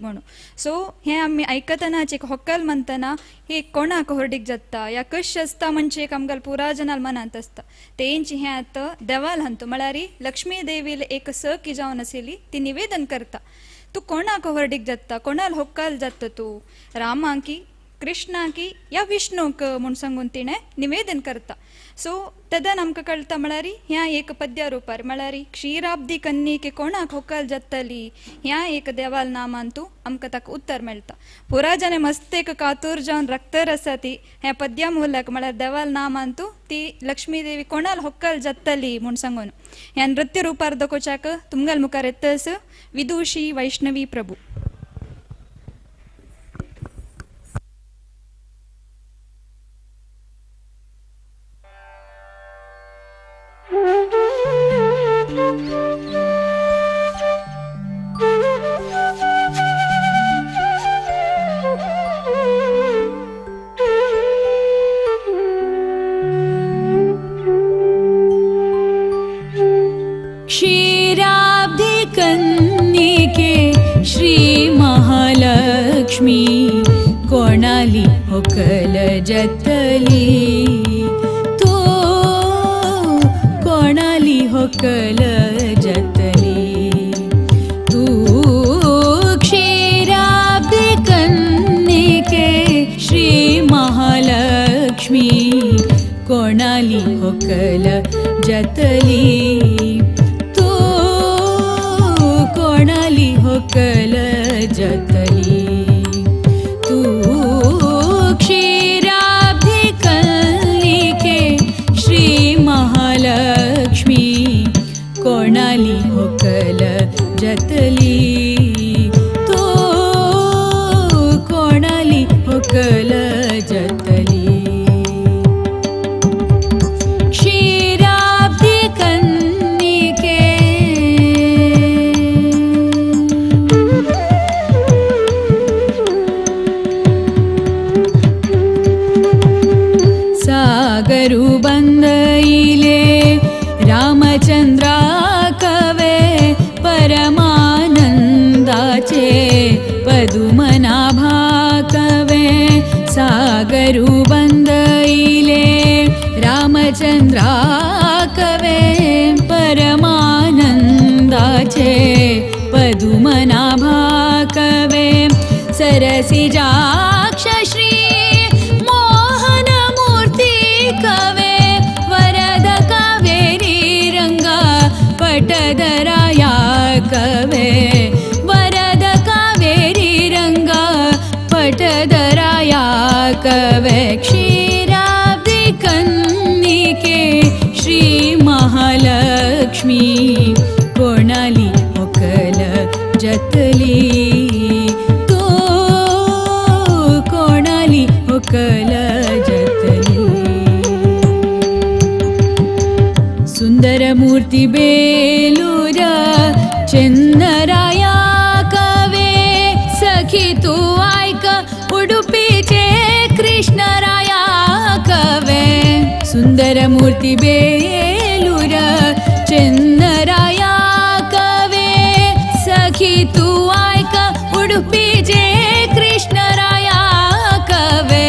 म्हणून. सो हें आमी आयकतनाच एक होक्कल म्हणतना हे कोणाक होर्डीक जाता या कश आसता म्हणजे एक आमकां पुरा जनाल मनांत आसता. तेंची हें आतां देवाल हंतू म्हळ्यार लक्ष्मी देवील एक सखी जावन आशिल्ली ती निवेदन करता, तूं कोणाक होर्डीक जाता, कोणाल होक्कल जाता, तूं रामाकी कृष्णाकी या विष्णूक म्हूण सांगून तिणें निवेदन करता. सो तेदन आमकां कळटा म्हळ्यार ह्या एक पद्या रुपार म्हळ्यार क्षीराब्दी कन्नीक कोणाक होकल जातली ह्या एक देवाल नामान तूं आमकां ताका उत्तर मेळटा. पुरा जने मस्त एक कातूर जावन रक्तर आसा ती ह्या पद्या मूलक म्हळ्यार देवाल नामान तूं ती लक्ष्मी देवी कोणाल होक्कल जातली म्हूण सांगून ह्या नृत्य रुपार दाखोवच्याक तुमगेल मुखार येतस विदुषी वैष्णवी प्रभू. क्षीराब्धि कन्निके श्री महालक्ष्मी कोणाली होकल जतली तो कोणाली होकल जतली तू क्षीराब्धि कन्निके श्री महालक्ष्मी कोणाली होकल जतली कोणाली होकल जतली तू क्षीराब्धि कन्निके श्री महालक्ष्मी कोणाली होकल जतली तू कोणाली होकल जतली क्षीराब्धि कन्निके. सागरु बंदइले रामचंद्रा कवे परमानंदाचे पदुमनाभा कवे. सागरु बंदइले रामचंद्रा कवे परमानंदाचे पदुमनाभा कवे. सरसिजाक्ष श्री कवे वरद कावेरी रंगा पटधराया कवे वरद कावेरी रंगा पटधराया कवे. क्षीराब्धि कन्निके श्री महालक्ष्मी कोणाली होकल जतली तो कोणाली होकल जतली. सुंदरमूर्ति बेलूर चेन्नराया कवे सखी तू ऐक उडुपीचे कृष्णराया कवे. सुंदरमूर्ति बेलूर चेन्नराया कवे सखी तू ऐक उडुपीचे कृष्णराया कवे.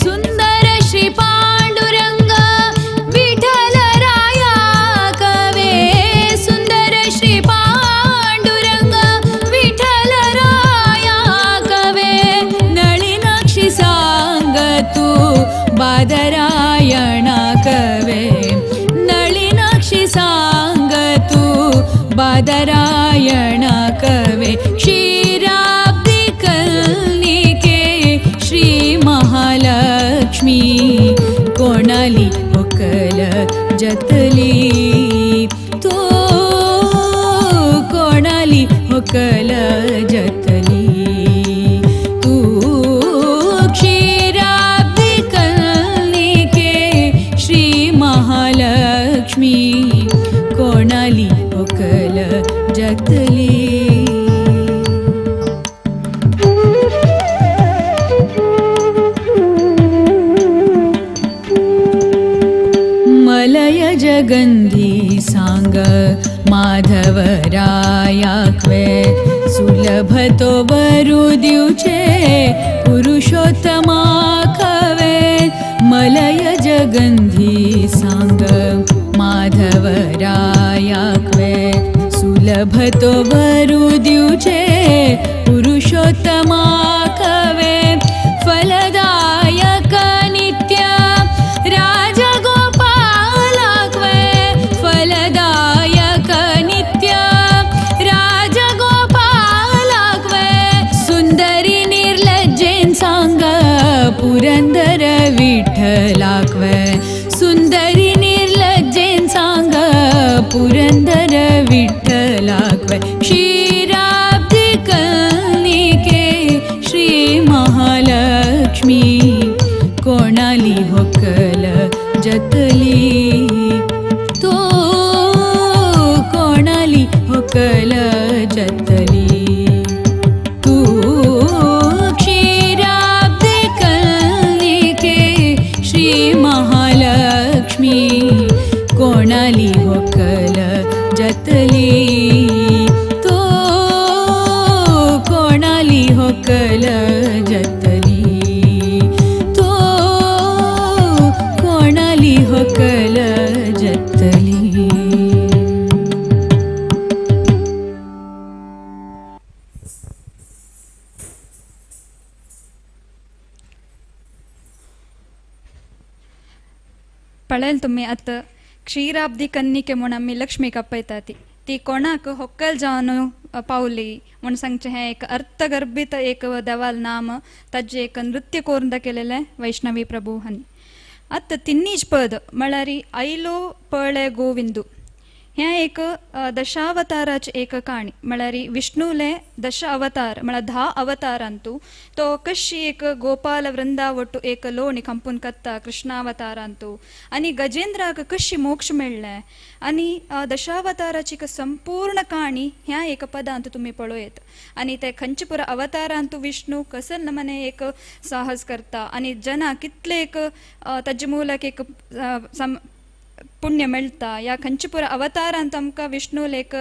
सुंदर श्री पांडुरंग विठ्ठलराया कवे सुंदर श्री पांडुरंग विठ्ठलराया कवे. नळिनाक्षी सांग तू बादरायण कवे नळिनाक्षी सांग तू बादरायण कवे. क्षीराब्धि कन्निके श्री महालक्ष्मी कोणाली होकल जतली तो कोणाली होकल जतली तू क्षीराब्धि कन्निके श्री महालक्ष्मी कोणाली होकल जतली. मलय जगंधी सांग माधवराया क्वे सुलभ तो वरु दिवचे पुरुषोत्तमा कवे मलय जगंधी सांग माधवरायाक्वे सुलभ तो वरु दिवचे पुरुषोत्तमा कवे फलदायक नित्य राजगोपालाक्वे फलदायक नित्य राजगोपालाक्वे सुंदरी निर्लज्जेन सांग पुरंदर विठ्ठलाक्वे सुंदरी निर्लज्जेन सांग पुरंदर विठ्ठलाक्वे क्षीराब्दी कन्निके श्री महालक्ष्मी कोणाली होकल जतली तो कोणाली होकल जतली तू क्षीराब्दी कन्निके श्री महालक्ष्मी कोणाली होकल जतली तो कोणाली होकल जतली तो कोणाली होकल जतली। पळयल तुमी आतां क्षीराब्दी कन्निके म्हूण आमी लक्ष्मी कपयता ती ती कोणाक होक्कल जावन पावली म्हूण सांगचें हें एक अर्थगर्भीत एक देवाल नाम ताजें एक नृत्य करून दाखयलेलें वैष्णवी प्रभू हांणी। आतां तिन्नीच पद म्हळ्यार आयलो पळे गोविंदू हें एक दशावताराची एक काणी म्हळ्यार विष्णूले दश अवतार म्हळ्यार 10 अवतारांतू तो कशी एक गोपाल वृंदा ಒಟ್ಟು एक लोणी कंपून कत्ता कृष्णावतारांतू आनी गजेंद्राक कशी मोक्ष मेळ्ळें आनी दशावताराची एक संपूर्ण काणी ह्या एक पदांत तुमी पळोवयेत आनी ते खंयचे पुरा अवतारांतू विष्णू कसल नमने एक साहस करता आनी जना कितले एक ताजे मूलक एक पुण्य मेळटा या खंयचे पुरा अवतारांत आमकां विष्णूल एक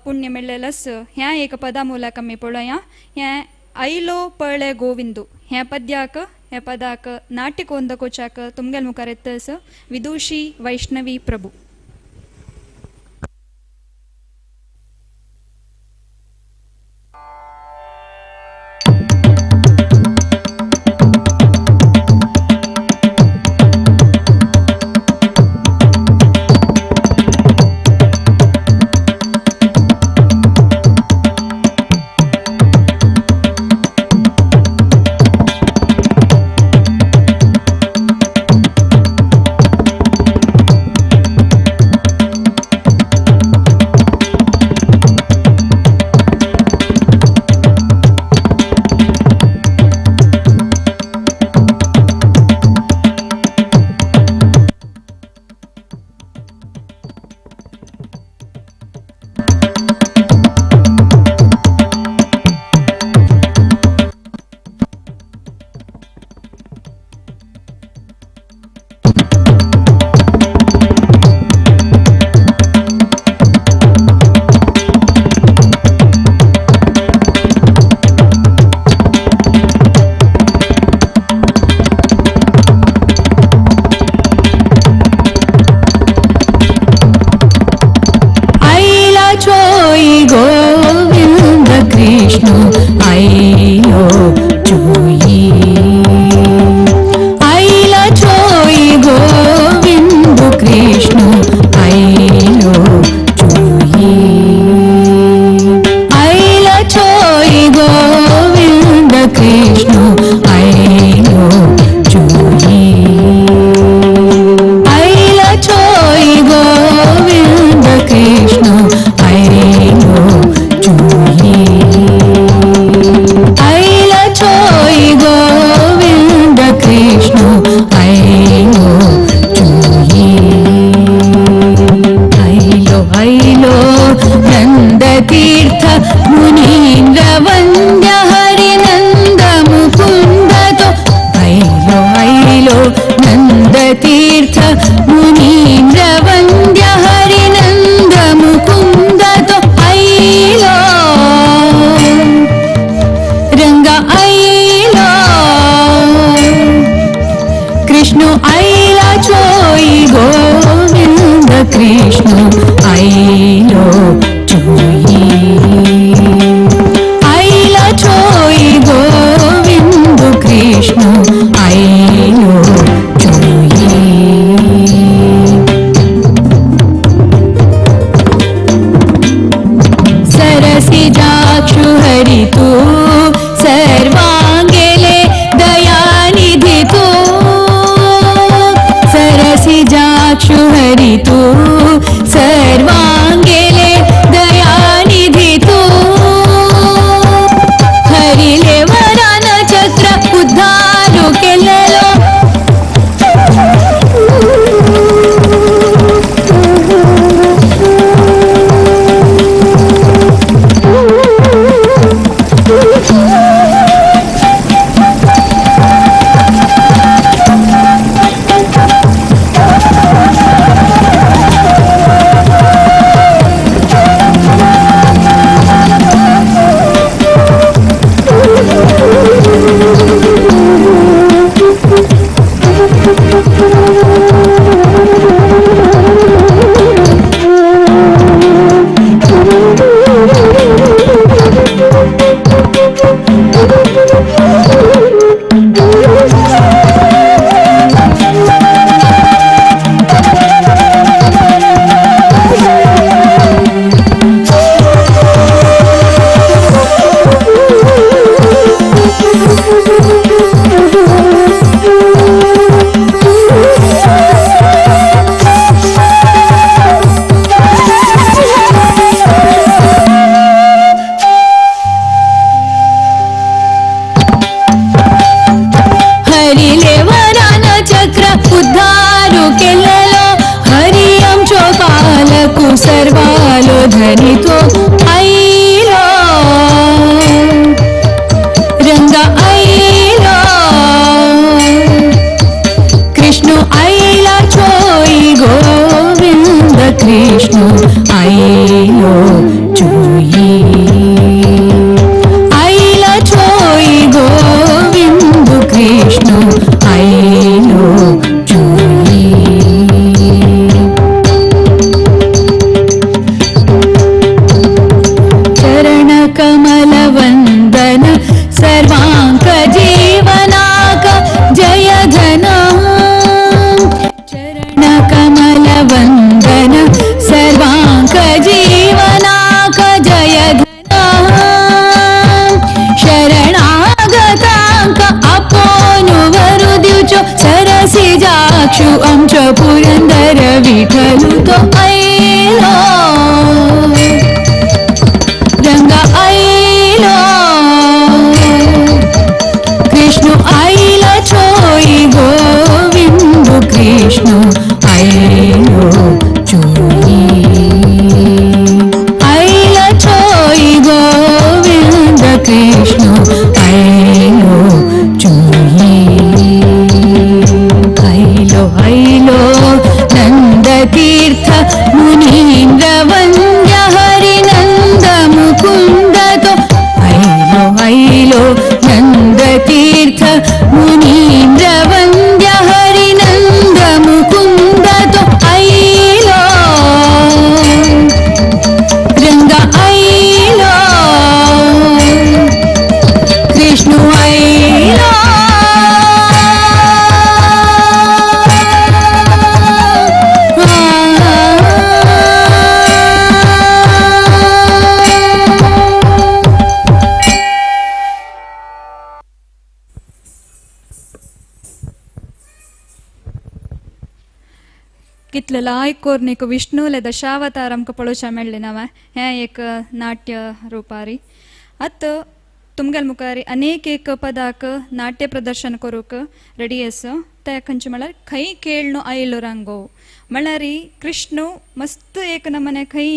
पुण्य मेळ्ळेलें आसा ह्या एक पदा मूलक आमी पळोवया। हें आयलो पळे गोविंदू ह्या पद्याक ह्या पदाक नाट्य कोंदकोच्याक तुमगेल मुखार येता आसा विदुषी वैष्णवी प्रभू। कृष्ण आयलो चोई आयला चोई गोविंद कृष्ण आयलो चोई। सरसिजाक्षु हरि तू सर्वांगेले दयानिधि तू सरसिजाक्षु हरि तू सर्वांगेले दयानिधि तू हरिले वरान चक्र उद्धारू केलेलो सर्वालो धनी तो आईलो रंग आईलो कृष्ण आईला चोई गोविंद कृष्ण आईलो चोई आईला चोई गोविंद कृष्ण आईलो चोई। कमलवंदन सर्वांक जीवनाक जय धन चरण कमलवंदन सर्वांक जीवनाक जय धन शरणागतांक आपोनु वरु दिवचो सरसिजाक्षु आमचो पुरंदर विठ्ठलु तो आयलो रंग आयलो कृष्ण आयला चोई गोविंद कृष्ण आयलो चोई आयला चोई गोविंद कृष्ण आयलो चोई आयलो आयलो नंद तीर्थ मुनींद्र वंद्य हरिनंद मुकुंद तो आयलो आयलो नंद तीर्थ मुनींद्र वंद्य हरिनंद मुकुंद तो आयलो रंग आयलो कृष्ण आयलो कितले लायक कोरून एक विष्णुले दशावतार आमकां पळोवच्या मेळ्ळें ना हें एक नाट्य रुपारी। आतां तुमगेले मुखार अनेक एक पदाक नाट्य प्रदर्शन करूंक रेडी आसा। ते खंयचे म्हळ्यार खंय खेळणो आयलो रांगो म्हळ्यार कृष्ण मस्त एक नमने खंय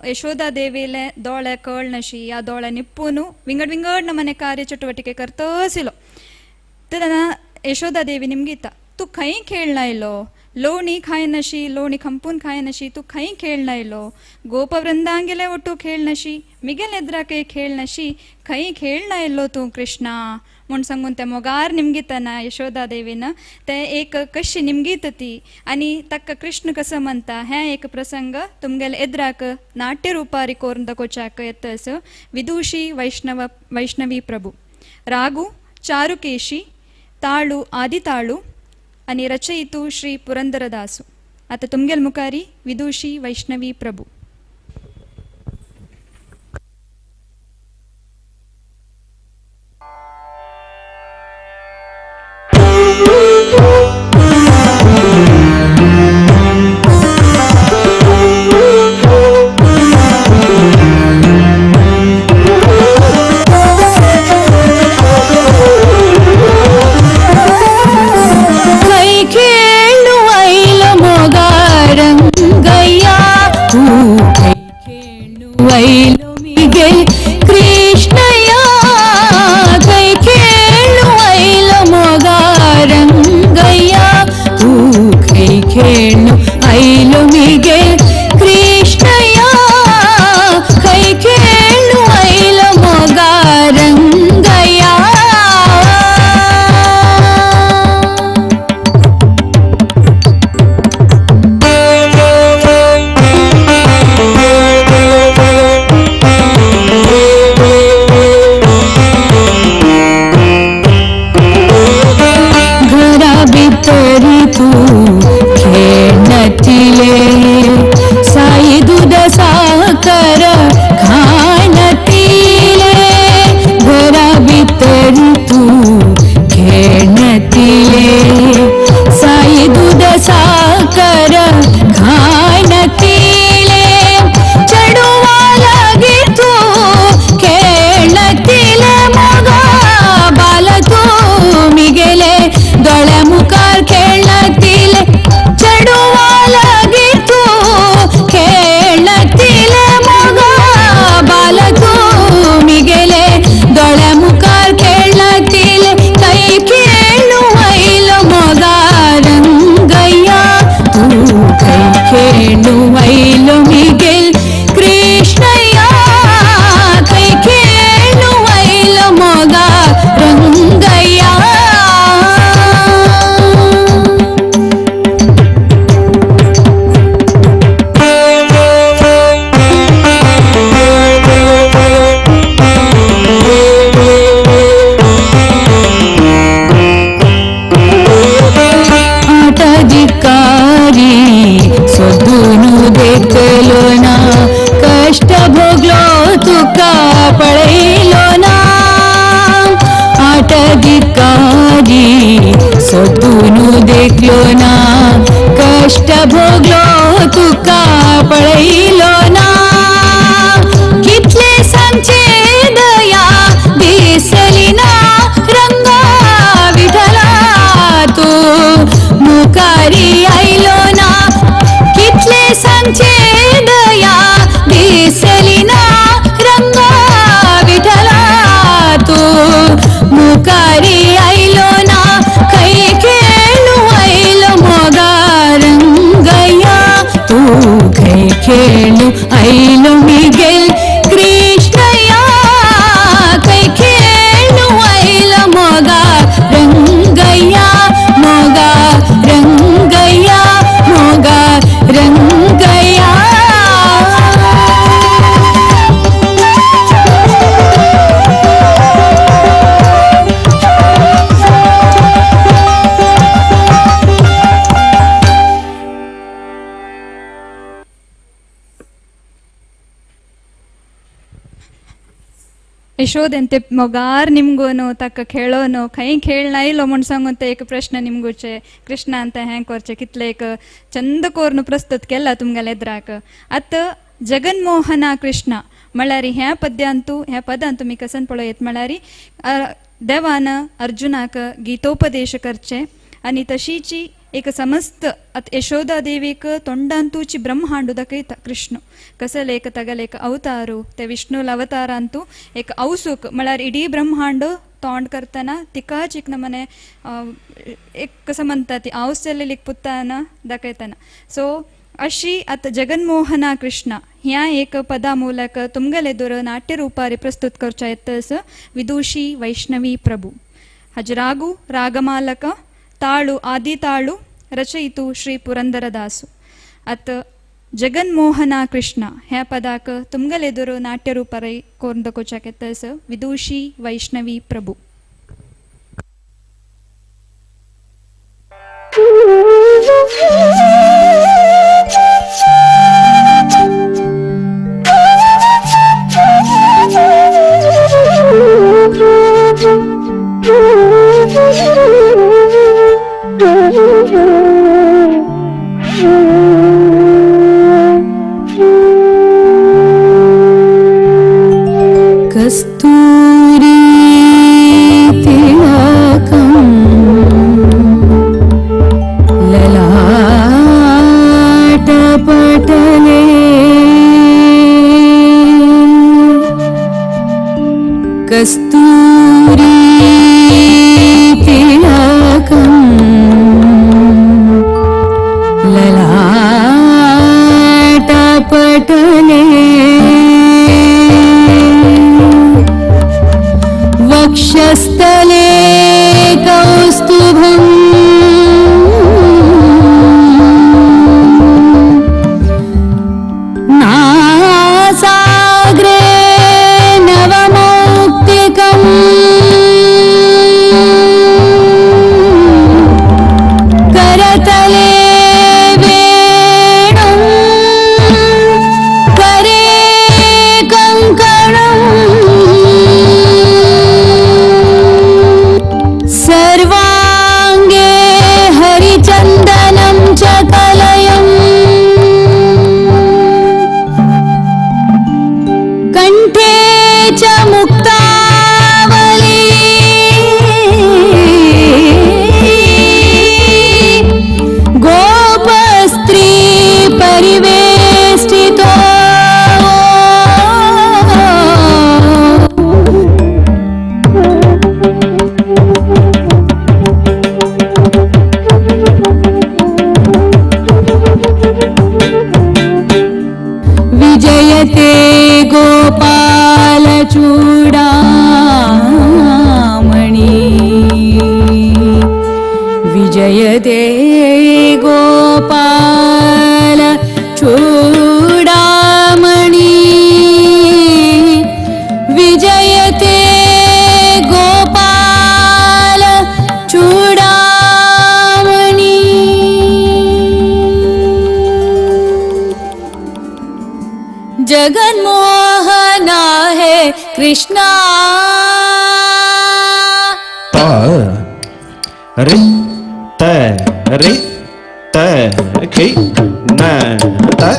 यशोदा देवीले दोळे कळनशी ह्या दोळे निपून विंगड विंगड नमने कार्य चटुवटिके करतसिलो तेन्ना यशोदा देवी निमगिता तूं खंय खेळणो आयलो लोणी खायनशी, लोणी खंपून खायनशी, तूं खंय खेळ आयलो? गोपवृंदांगेले ಒಟ್ಟು खेळनशी, मिगेल एद्राके खेळनशी, खंय खेळ आयलो तूं कृष्णा म्हूण सांगून ते मोगार निमगितना यशोदा देवीन ते एक कशी निमगीत ती आनी ताका कृष्ण कसो म्हणटा हें एक प्रसंग तुमगेले एद्राक नाट्य रुपारी कोरून दाखोवच्याक येतस विदुषी वैष्णव वैष्णवी प्रभू. रागू चारुकेशी, ताळू आदिताळू आनी रचयितू श्री पुरंदरदासू. आतां तुमगेल मुखारी विदुषी वैष्णवी प्रभू. कष्ट भोगलो तुका पळयलो ना, कितले सांगचे दया दिसली ना, रंगा विठला तू मुखारी आयलो ना, कितले सांगचे दया दिसली ना, रंगा विठला तू मुखारी आयलो ना, खंय खेळू आयलो मोगा रंगया, तू खंय खेळू आयलो मिगेल कृष्णया, खंय खेळू आयलो मोगा रंगया, मोगा रंगया, मोगा रंगया. यशोदेन ते मोगार निमगोनो ताका खेळोनो खंय खेळ आयलो म्हूण सांगून ते एक प्रश्न निमगुचे कृष्णान ते हें करचें कितलें एक चंद कोरून प्रस्तुत केला तुमगेले एद्राक. आतां जगन्मोहना कृष्णा म्हळ्यार ह्या पद्यांतू ह्या पदान तुमी कसन पळयत म्हळ्यार देवान अर्जुनाक गीतोपदेश करचे आनी तशीची एक समस्त यशोदा देवीक तोंडांतूची ब्रह्मांडू दाखयता कृष्ण कसले एक तगले एक अवतारू ते विष्णूल अवतारांतू एक औसूक म्हळ्यार इडी ब्रह्मांड तोंड करतना तिकाच एक नमने एक कसं म्हणता ती आऊस जाल्लेली एक पुत्ताना दाखयतना. सो अशी आतां जगन्मोहना कृष्णा ह्या एक पदा ಮೂಲಕ तुमगले दूर नाट्यरूपारे प्रस्तुत करच्या येतस विदुषी वैष्णवी प्रभू. हजरागु रागमालक ताळु आदि ताळु रचयितु श्री पुरंदरदासु. आत जगन्मोहना कृष्णा ह्या पदाक तुमगले दूर नाट्यरूपारे कोरून दाखोवच्याक येतस विदुषी वैष्णवी प्रभू. कस्तूरी तिलकं ललाटपटले कस्तूरी तिलकं ललाटपटले वक्षस्थले कौस्तुभम् नासाग्रे नवमौक्तिकम् करतले वेणुं करे कंकणम् सर्वांगे हरिचन्दनं च कलयम् कंठे च मुक्तावली गोपस्त्री परिवेष्टितो विजयते गोपालचूडामणि विजयते गोपालचूडामणि विजयते गोपालचूडामणि. जगन्मोहना है कृष्णा त रि त रि त कि न त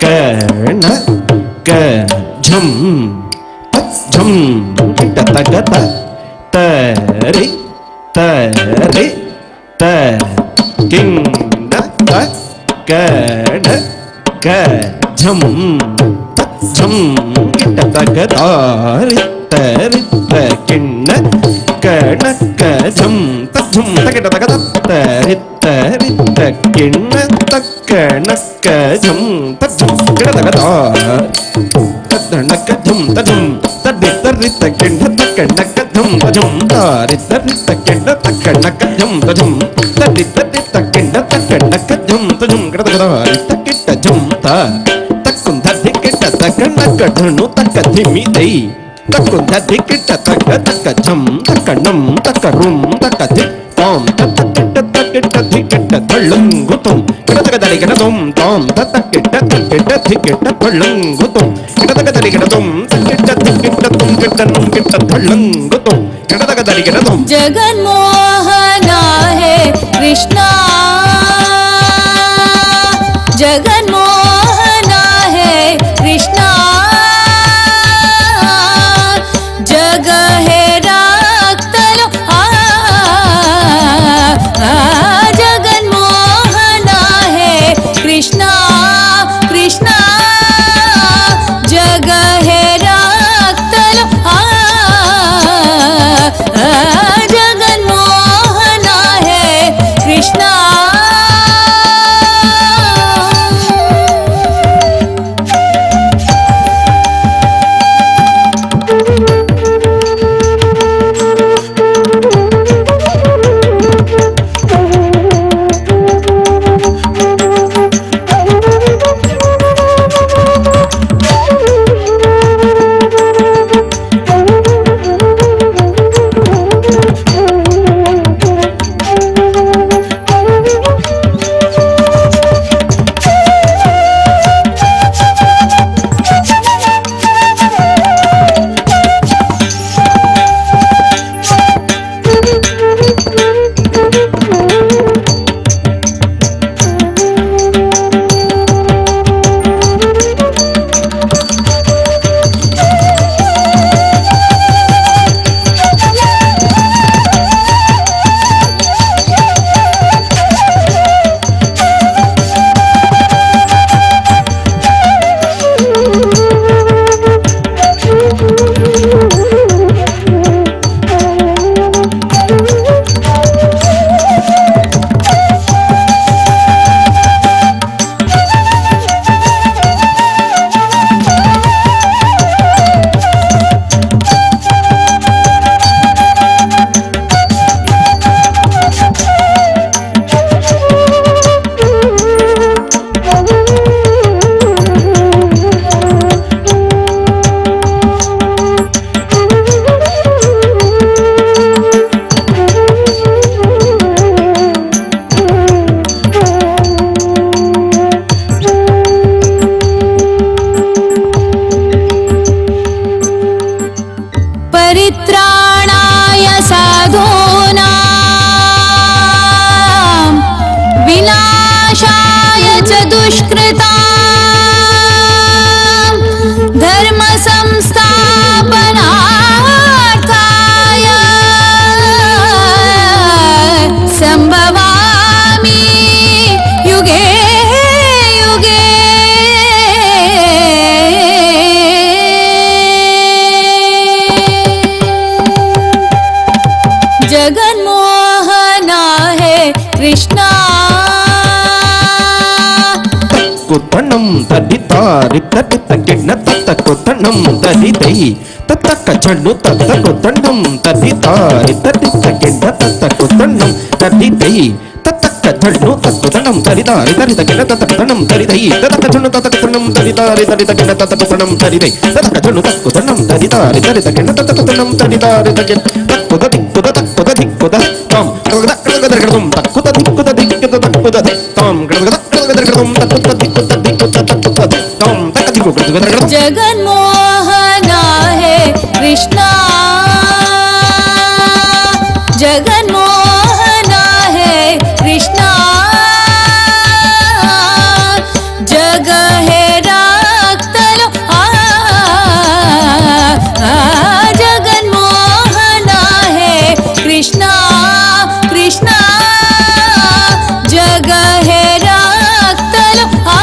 क न क झम त झम त त ग त त रि त रि त किं न त क न क झम त झम त त ग त रि त रि त किं न क न क झम त झम त क त ग त रि त रि त किं न त क न क झम त झम क त ग त त न क झम त झम त रि त रि त किं न त क न क झम त झम त रि त रि त किं न त क न क झम त झम त रि त रि त किं न त क न क झम त झम क त ग त रि त कि त झम त त कुं ध धि कि त त क न क धनु त क धिमि दै त कुं ध धि कि त त क त क झम त क नम त क रुम त क धि ताम त त कि त त कि त धि कि त धळंगु तुम क त क दरि क तुम ताम त त कि त त कि त धि कि त धळंगु तुम क त क दरि क तुम त कि त धि कि त तुम कि त नुम कि त धळंगु तुम क त क दरि क तुम. जगन्मोहना है कृष्णा जगन्मोहना है कृष्णा जग है राखतलो आ जगन्मोहना है कृष्णा कृष्णा जग है राखतलो आ दुष्कृता धर्म संस्थापनार्थाय संभवामि युगे युगे। जगन्मोहना है कृष्णा। कुतणम तदितारि तदित गिण्ण तत कुतणम तदितै ततक चण्डु तत कुतणम तदितारि तदित गिण्ण तत कुतणम तदितै ततक चण्डु तत कुतणम तदितारि तदित गिण्ण तत कुतणम तदितै ततक चण्डु तत कुतणम तदितारि तदित गिण्ण तत कुतणम तदितै ततक चण्डु तत कुतणम तदितारि तदित गिण्ण तत कुतणम तदितारि तदित तत्कुत दिक्कुत तत्कुत दिक्कुत ताम गगद गगद गगदम तत्कुत दिक्कुत दिक्कुत तत्कुत ताम गगद गगद गगदम तत्कुत दिक्कुत दिक्कुत तत्कुत ताम तक दिक्कु गगद गगदम। जगन्मोहना है कृष्णा, जगन्मोहना है कृष्णा। जग है राक्तलो आ, जगन्मोहना है कृष्णा कृष्णा। जग है राक्तलो आ,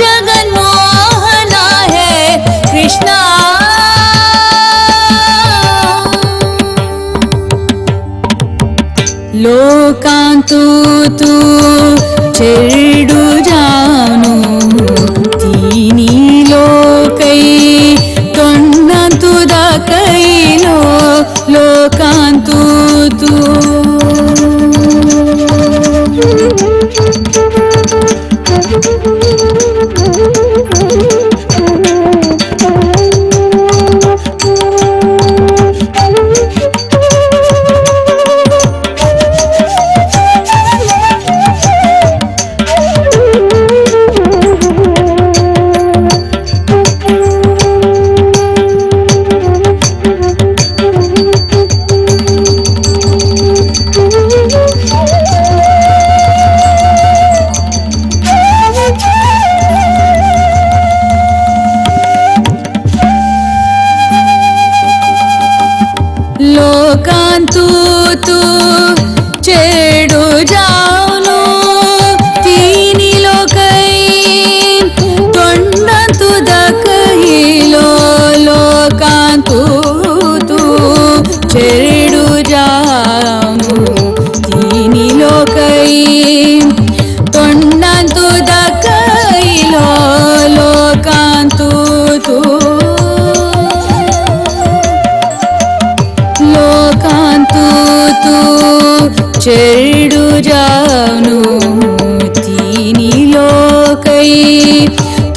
जगन्मोहना है कृष्णा। लोकांतु तू चेरडु जानु तीनी लोकै तोंडांतु दाकैलो लोकांतु तू। लोकांतु तू चेडु जावनु तीनी लोकै तोंडांतु दाखयलो लोकांतु तू चेडु जावनु तीनी लोकै तोंडांतु दाखयलो लोकांतु तू। लोकांतु तू चेरडु जावनु तीनी लोकै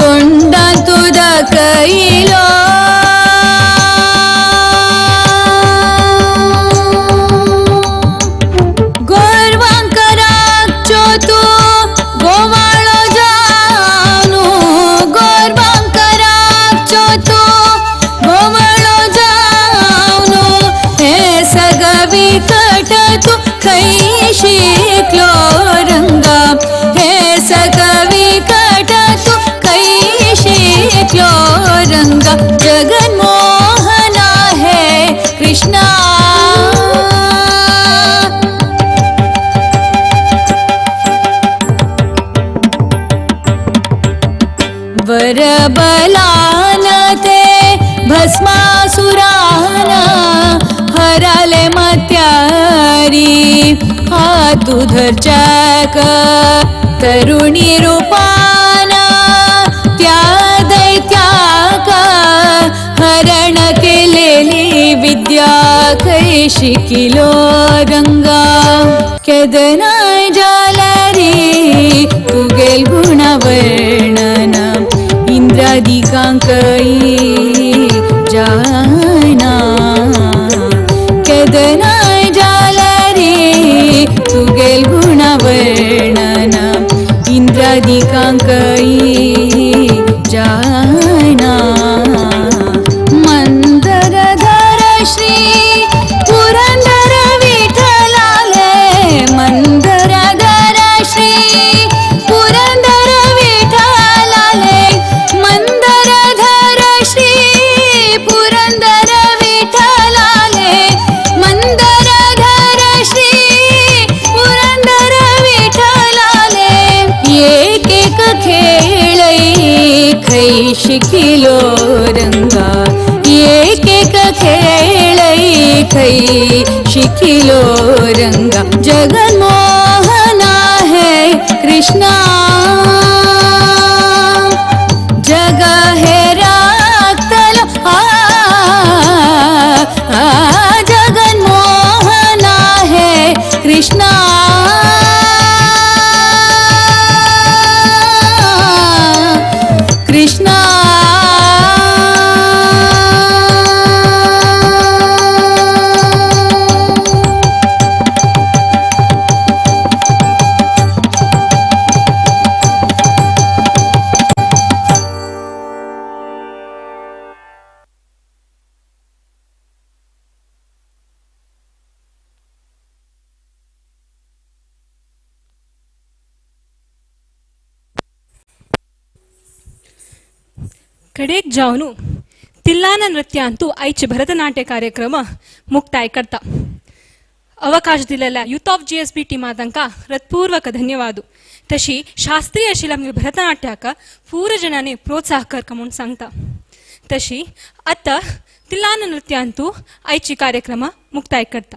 तोंडांतु दाखयलो। गोरवांकराचो तू गोवाळो जावनु गोरवांकराचो तू गोवाळो जावनु हे सगवी कट तू खंय शिकलो रंगा हे सगवी कट तू खंय शिकलो रंगा। जगन्मोहना है कृष्णा। वरबलान ते भस्मासुरान हराले मत्यारी हातु धरच्याक तरुणी रूपान त्या दैत्याक हरण केलेली विद्या खंय शिकिलो रंगा। केदनाय जाल्यारी तुगेल गुणवर्णन इंद्रादिकांकई जायना। केदनाय जाल्यारी तुगेल गुणवर्णन इंद्रादिकांकई जायना। मंदरधर श्री पुरंदर विठ्ठलाले मंदरधर श्री खै शिकिलो रंगा जगन्मोहना है कृष्णा जग हे रातलो आ, आ जगन्मोहना है कृष्णा कृष्णा कडेक जावनु तिल्लाना नृत्य अंतू आयचे भरतनाट्य कार्यक्रम मुक्ताय करता. अवकाश दिलेल्या यूथ ऑफ GSB टीमा तांकां हृत्पूर्वक धन्यवाद. तशी शास्त्रीय आशिल्ल्या आमगे भरतनाट्याक पूर जणांनी प्रोत्साह करका म्हूण सांगता. तशी आतां तिल्लाना नृत्य अंतू आयची कार्यक्रम मुक्ताय करता.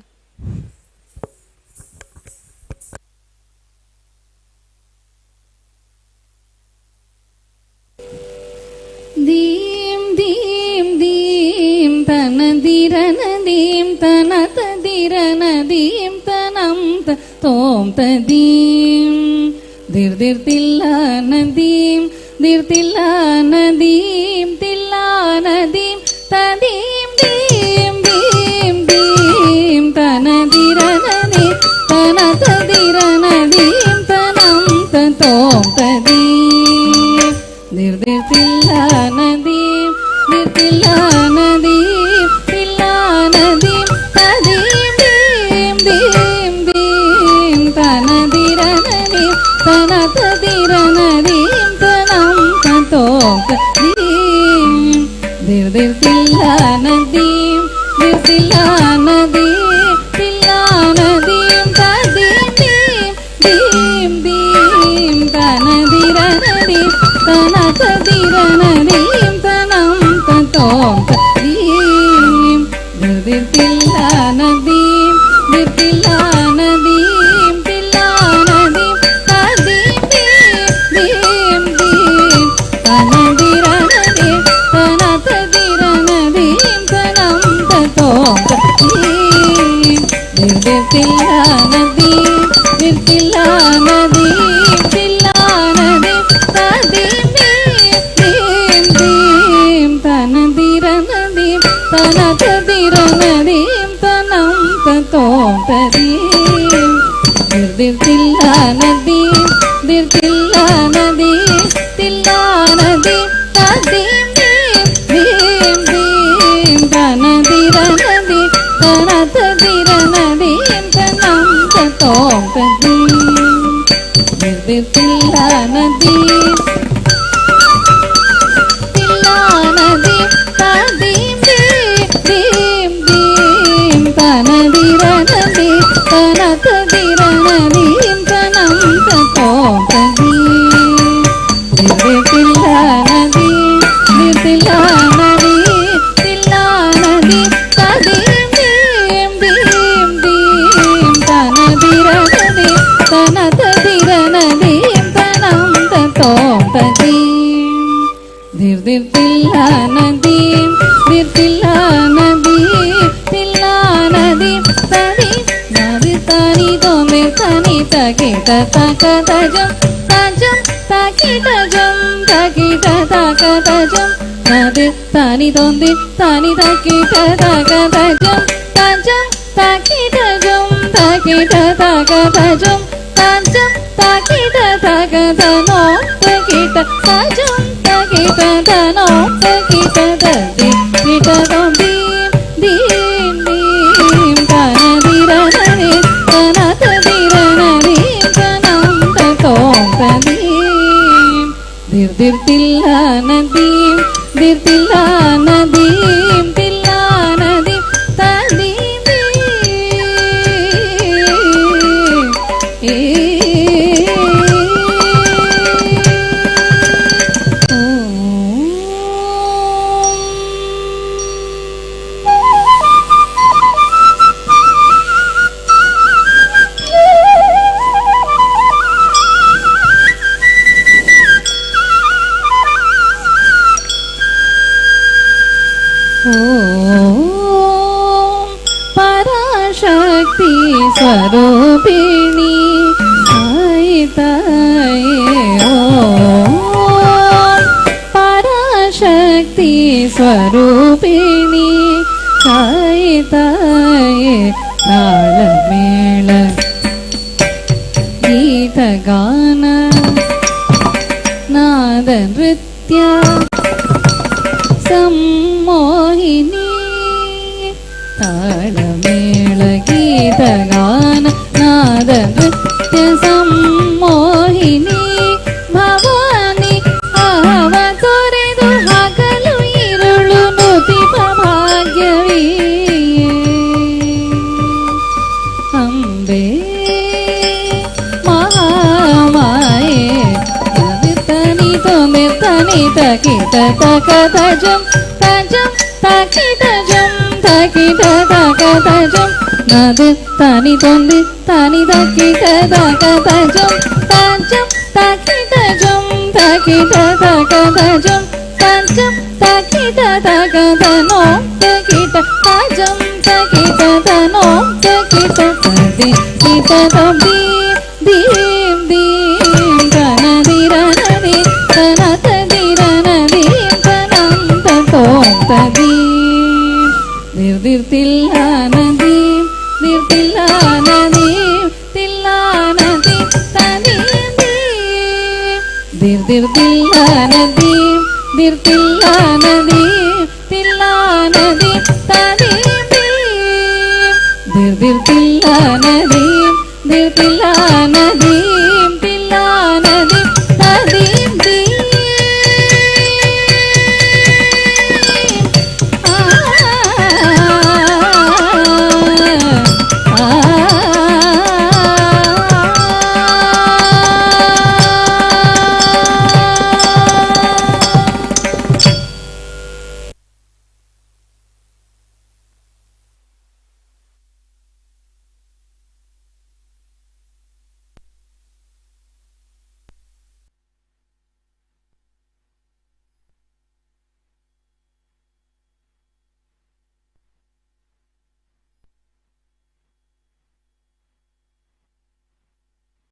दीम दीम दीम तन धीरन दीम तन धीरन दीम तनम तोम तदीम धीर धीर तिल्लान दीम धीर तिल्लान दीम तिल्लान दीम तदीम दीम दीम दीम तन धीरन दीम तन धीरन दीम तनम तोम तदीम धीर धीर तिल्लान दीम धीर तिल्लान दीम तिल्लान दीम तदीम दीम दीम दीम तन धीरन दीम तन धीरन दीम तनम तोम तदीम धीर धीर तिल्लान दीम धीर तिल्लान दीम तिल्लान दीम तदीम दीम दीम दीम तन धीरन दीम तन धीरन दीम तनम तोम तदीम धीर धीर तिल्लान दीम धीर तिल्लान दीम तिल्लान दीम तदीम दीम दीम दीम तन धीरन दीम तन धीरन दीम तनम तोम तदीम धीर धीर तिल्लान दीम धीर तिल्लान दीम तिल्लान दीम तदीम दीम दीम तन धीरन दीम तन धीरन दीम तनम तोम तदीम धीर धीर तिल्लान दीम धीर तिल्लान दीम तिल्लान दीम तदीम दीम दीम दीम तन धीरन दीम तन धीरन दीम तनम तोम तदीम धीर धीर तिल्लान दीम तिल्लान दीम तदीम दीम दीम दीम तन धीरन दीम तन धीरन दीम तनम तोम तदीम धीर धीर तिल्लान दीम धीर तिल्लान दीम तिल्लान दीम तदीम दीम दीम दीम तन धीरन दीम तन धीरन दीम तनम तोम तदीम धीर धीर तिल्लान दीम धीर तिल्लान दीम तिल्लान दीम तदीम नादि तानी तोमे तानी तकिट तक तजम तजम तकिट जम तकिट तक तजम नादि तानी तोंदि तानी तकिट तक तजम तजम तकिट जम तकिट तक तजम तजम तकिट तक तनो तकिट तजम तकिट तनो तकिट तदि किट तोम दीम दीम दीम तन धीरन दीम तन धीरन दीम तनम तोम तदीम धीर धीर तिल्लान दीम धीर तिल्लान दीम तिल्लान दीम तदीम दीम स्वरूपिणी आई ताये ओम पराशक्ति स्वरूपिणी आई ताये ताळमेळ गीतगान नाद नृत्य सम्मोहिनी ताळमेळ गीतगान नाद नृत्य सम्मोहिनी भवानी अहव ತೊರೆದು ಹಗಲು ಇರುಳು ನುತಿಪ ಭಾಗ್ಯವೇ ಅಂಬೆ ಮಹಾಮಾಯೆ ತನಿ ತೊಂದೆ ತನಿ ತಕಿಟ ತಕ ತಜಂ ತಜಂ ತಕಿಟ ಜಂ ತಕಿಟ ತಕ ತಜಂ ನದ ತನಿ ತೊಂದೆ ತನಿ ತಕಿಟ ತಕ ತಜಂ ತಜಂ ತಕಿಟ ಜಂ ತಕಿಟ ತಕ ತಜಂ ತಜಂ ತಕಿಟ ತಕ ತನೋ ತಕಿಟ ತಜಂ ತಕಿಟ ತನೋ ತಕಿಟ ತದಿ ಕಿಟ ತದಿ ದೀಂ ದೀಂ ತನ ದಿರನದಿ ತನ ತದಿರನದಿ ತನಂ ತೋಂ ತದಿ ದಿರ್ ತಿಲ್ಲಾನದಿ ದಿರ್ ತಿಲ್ಲಾನದಿ ತಿಲ್ಲಾನದಿ ತದಿ ದಿರ್ ದಿರ್ ತಿಲ್ಲಾನದಿ ದಿರ್ ತಿಲ್ಲಾನದಿ ತಿಲ್ಲಾನದಿ ತದಿ ದಿರ್ ದಿರ್ ತಿಲ್ಲಾನದಿ ದಿರ್ ತಿಲ್ಲಾನದಿ